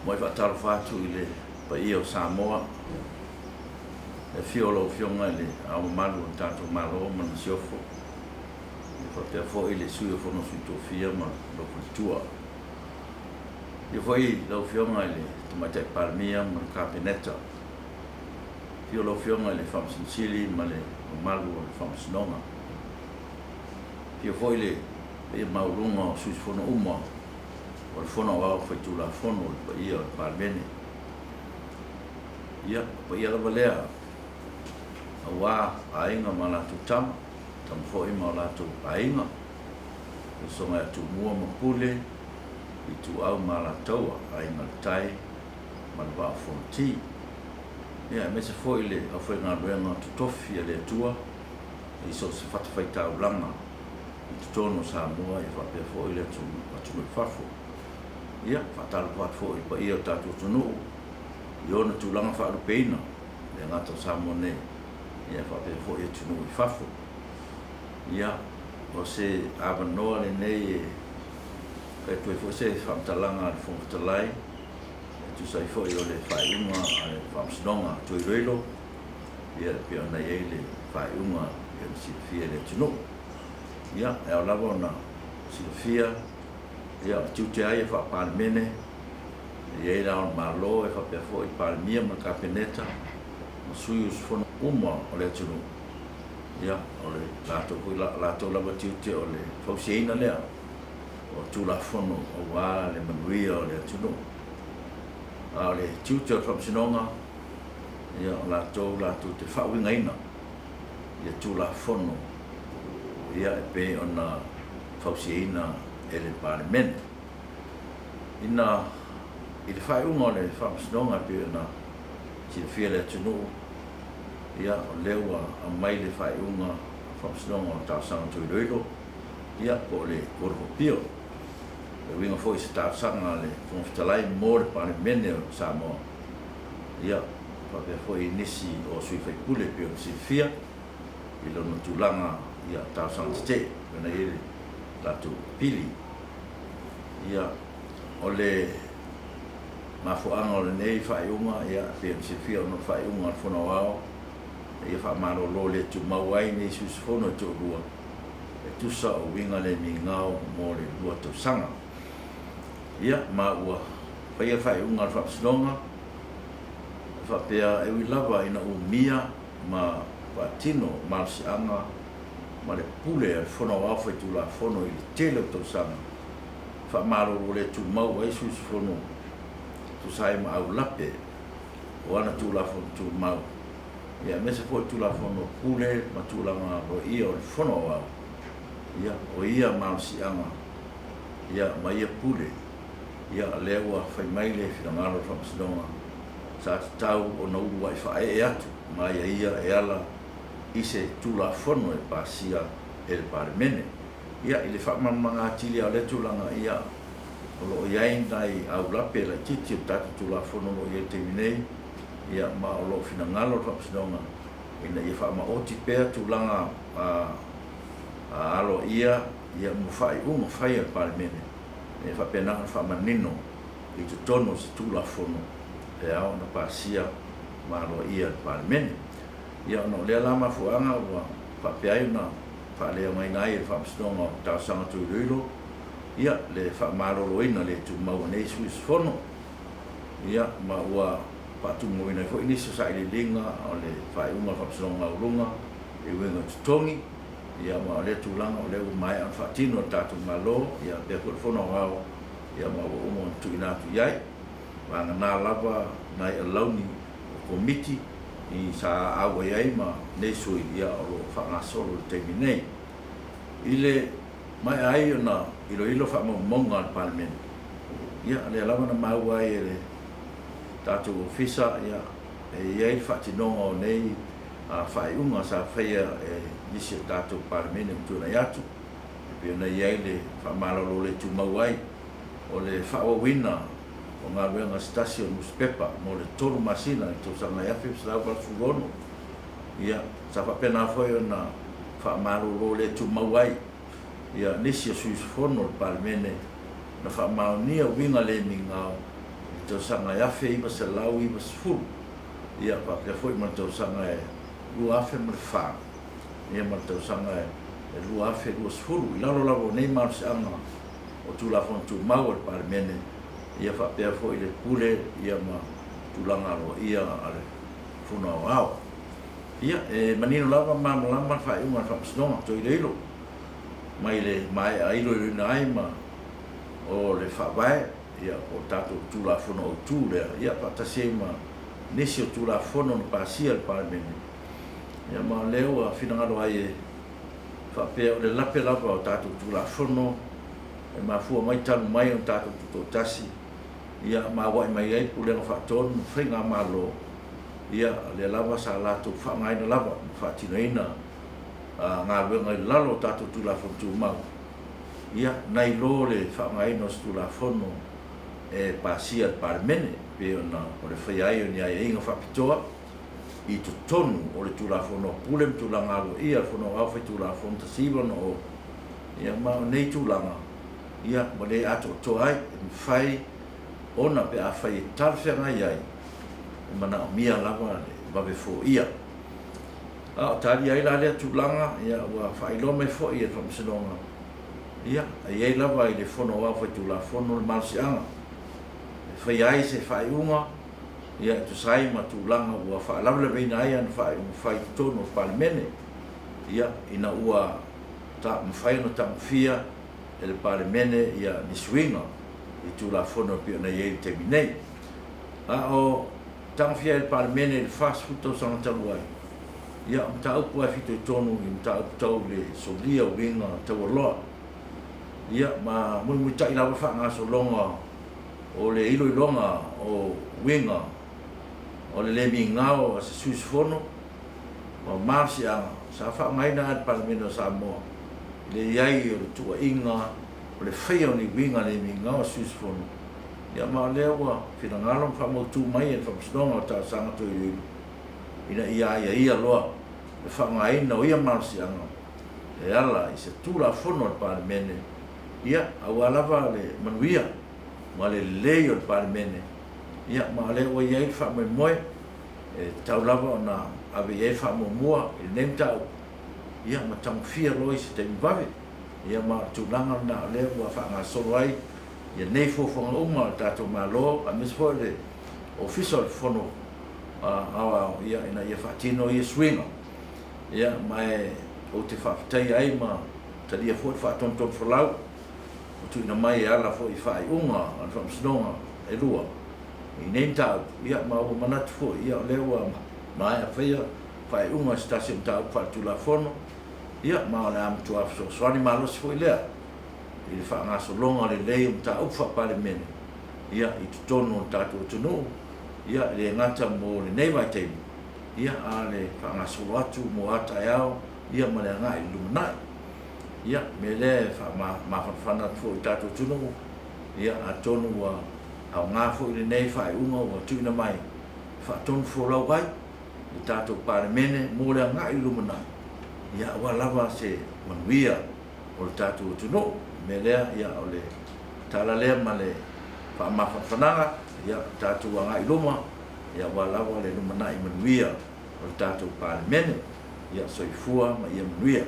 Muai faatalofa atu i le paia o Samoa, le afio o lau Afioga i le Ao Mamalu o le tatou Malo ma le Masiofo, e faapea foi le Sui o Fono a Sui Tofia ma lou faletua. Afio foi lau Afioga i le Tamaitai Palemia ma le Kapeneta. Afio lau Afioga i le Faamasino Sili ma le mamalu o le Faamasinoga. Afio foi le paia maualuga o sui usufono uma o le Fono Aoao Faitulafono o le paia o le Palemene. Ia, o paia lava lea aua aiga ma latou tama, tama foi ma o latou aiga, le usoga ia Tumua ma Pule, Ituau ma Alataua, Aiga i le Tai ma le Vaa o Fonoti. Ia, aemaise foi le aufaigaluega totofi a le Atua i so o se fatafaitaulaga i totonu o Samoa ia faapea foi le atunuu i fafo. Ia, faatalofa atu foi i le paia o le tatou atunuu i ona tulaga faalupeina, e le gata o Samoa nei, ia faapea foi atunuu i fafo. Ia, o se avanoa lenei e fai atu ai foi se faamatalaga a le Fofoga Fetalai e tusa ai foi o le faaiuga a le Faamasinoga Toe Iloilo, ia e pei ona i ai le faaiuga e pei ona silafia e le atunuu. Ia, e ao lava ona silafia, ia, o le tiute lava ia faa-Palemene, e i ai le Ao o le Malo, e faapea foi Palemia ma le Kapeneta, ma sui usufono uma o le atunuu. Ia, o le latou foi latou lava tiute o le fausiaina lea o Tulafono aua le manuia o le atunuu. A o le tiute o le Faamasinoga, ia, o latou latou te faauigaina ia Tulafono ia e pei ona fausiaina e le Palemene. Ina i le faaiuga o le Faamasinoga e pei ona silafia e le atunuu, ia o lea ua aumai le faaiuga o le Faamasinoga o Talosaga Toe Iloilo, ia po o le Court of Appeal. E uiga foi i se talosaga a le Fofoga Fetalai mo le Palemene o Samoa, ia faapea foi i nisi o sui faipule e pei ona silafia i lona tulaga ia talosaga tetee e pei ona i ai le latou pili. Ia, o le mafuaaga o lenei faaiuga, ia, e pei ona silafia ona o le faaiuga a le Fono Aoao ia faamalolo le tumau ai nei sui usufono e toalua e tusa o uiga le migao mo le 2 tausaga. Ia, ma ua faia le faaiuga a le Faamasinoga e faapea e ui lava ina umia ma faatino malosiaga ma le pule a le Fono Aoao Faitulafono i le tele o tausaga, faamalolo le tumau ai sui usufono e tusa ai ma aulape o ana Tulafono Tumau, ia aemaise foi Tulafono Pule ma tulaga aloaia o le Fono Aoao, ia, o ia malosiaga, ia, ma ia pule, ia, lea ua fai mai le finagalo o le Faamasinoga, sa tatau ona uluai faaee atu ma aiaia e ala i se Tulafono e pasia e le Palemene. Ia, i le faamalamalamaga atili lava o lea tulaga, ia, o lo o i ai nai aulape laitiiti o le tatou Tulafono o lo o i ai i le taimi nei, ia, ma o lo o finagalo le Faamasinoga ina ia faamaoti pea tulaga aloaia, ia, mo faaiuga fai a le Palemene, e faapena ona faamanino i totonu o se Tulafono e ao ona pasia ma aloaia e le Palemene. Ia, ona o lea la mafuaaga ua faapea ai ona faaleaogaina ai e le Faamasinoga o Talosaga Toe Iloilo, ia, le faamaloloina le tumau a nei sui usufono, ia, ma ua faatumauina ai foi nisi o sailiiliga o le faaiuga a le Faamasinoga Maualuga i uiga o totogi, ia, ma o lea tulaga o lea ua maea ona faatino e le tatou Malo, ia, faapea foi le Fono Aoao, ia, ma ua uma ona tuuina atu i ai. Vagana lava nai alauni o Komiti i sa auai ai ma nei sui, ia, o lo o faagasolo i le taimi nei. I le maea ai ona iloilo faamaumauga a le Palemene, ia, lea lava na maua ai e le tatou Ofisa, ia, e i ai le faatinoga o nei faaiuga sa faia e nisi o tatou Palemene ua tuanai atu, e pei ona i ai le faamalolo le tumau ai o le faaauauina o galuega a se tasi o nusipepa mo le 3 masina i le tausaga e 1986. Ia, sa faapena foi ona faamalolo le tumau ai ia nisi o sui usufono o le Palemene na faamaonia uiga le migao i le tausaga e 1990, ia, faapea foi ma le tausaga e 2004, ia ma le tausaga e 2020, i lalo lava o nei malosiaga o Tulafono Tumau a le Palemene, ia faapea foi le pule ia ma tulaga aloaia a le Fono Aoao. Ia, e manino lava ma malamalama le faaiuga a le Faamasinoga Toe Iloilo mai le maea iloiloina ai ma o le Faavae, ia, po o le tatou Tulafono Autu lea, ia, faatasi ai ma nisi o Tulafono na pasia e le Palemene, ia, ma o lea ua finagalo ai e faapea o le lape lava o tatou Tulafono e mafua mai talu mai ona tatou tutoatasi, ia, ma auai mai ai Pulega Faatonu ma Faigamalo, ia, lea lava sa latou faaaogaina lava ma faatinoina galuega i lalo o tatou Tulafono Tumau, ia, nai lo le faaaogaina o se Tulafono e pasia e le Palemene, pei ona o le faia ai o ni aiaiga faapitoa i totonu o le Tulafono a Pule ma Tulaga Aloaia a le Fono Aoao Faitulafono 1960, ia, ma o nei tulaga, ia, ua le atoatoa ai, e mafai ona pe afai e talafeagai ai, e manaomia lava le vave foia. A o talia ai la lea tulaga, ia, ua faailoa mai foi e le Faamasinoga, ia, e i ai lava i le Fono Aoao Faitulafono le malosiaga e faia ai se faaiuga, ia, e tusa ai ma tulaga ua faalavelaveina ai ana faaiuga fai i totonu o le Palemene, ia, ina ua ta, mafai ona tagofia e le Palemene, ia, ni suiga i Tulafono e pei ona i ai i le taimi nei. A o tagofia ai e le Palemene i le 40 tausaga talu ai, ia, o mataupu lava e fitoitonu i mataupu tau le solia uiga taualoa, ia, ma mulimulitai lava faagasologa o le iloiloga o uiga o le le migao a se sui usufono ma malosiaga sa faaaogaina e le Palemene o Samoa i le i ai o le tuuaiga o le faia o ni uiga le migao a se sui usufono, ia ma o lea ua finagalo ma faamautu mai e le Faamasinoga o Talosaga Toe Iloilo ina ia aiaia loa le faaaogaina o ia malosiaga e ala i se Tulafono a le Palemene, ia, aua lava le manuia ma le lelei o le Palemene, ia, ma o lea ua i ai le faamoemoe e tatau lava ona ave i ai le faamuamua i lenei mataupu, ia, ma tagofia loa i se taimi vave. Ia, ma o le tulaga lena o lea ua faagasolo ai ia nei fuafuaga uma a le tatou Malo, aemaise foi o le Ofisa o le Fono Aoao, ia, ina ia faatino ia suiga. Ia, ma e ou te faafetaia ai ma talia foi le faatonutonufolau ua tuuina mai e ala foi i faaiuga a le Faamasinoga e lua i nei mataupu, ia, ma ua manatu foi, ia, o lea ua maea faia faaiuga i se tasi o mataupu faaletulafono, ia, ma o le a matua fesoasoani malosi foi lea i le faagasologa lelei o mataupu faa-Palemene, ia, i totonu o le tatou atunuu, ia, e le gata mo lenei vaitaimi, ia, a o le faagasolo atu mo a taeao, ia, ma le agai i le lumanai. Ia, o le mea lea e faamafanafana atu foi i le tatou atunuu, ia, atonu ua aoga foi lenei faaiuga ua tuuina mai e faatonufolau ai le tatou Palemene mo le agai i le lumanai, ia, aua lava se manuia o le tatou atunuu. O le mea lea, ia, o le tala lea ma le faamafanafanaga, ia, tatou agai i luma, ia, aua lava le lumanai manuia o le tatou Palemene. Ia, soifua ma ia manuia.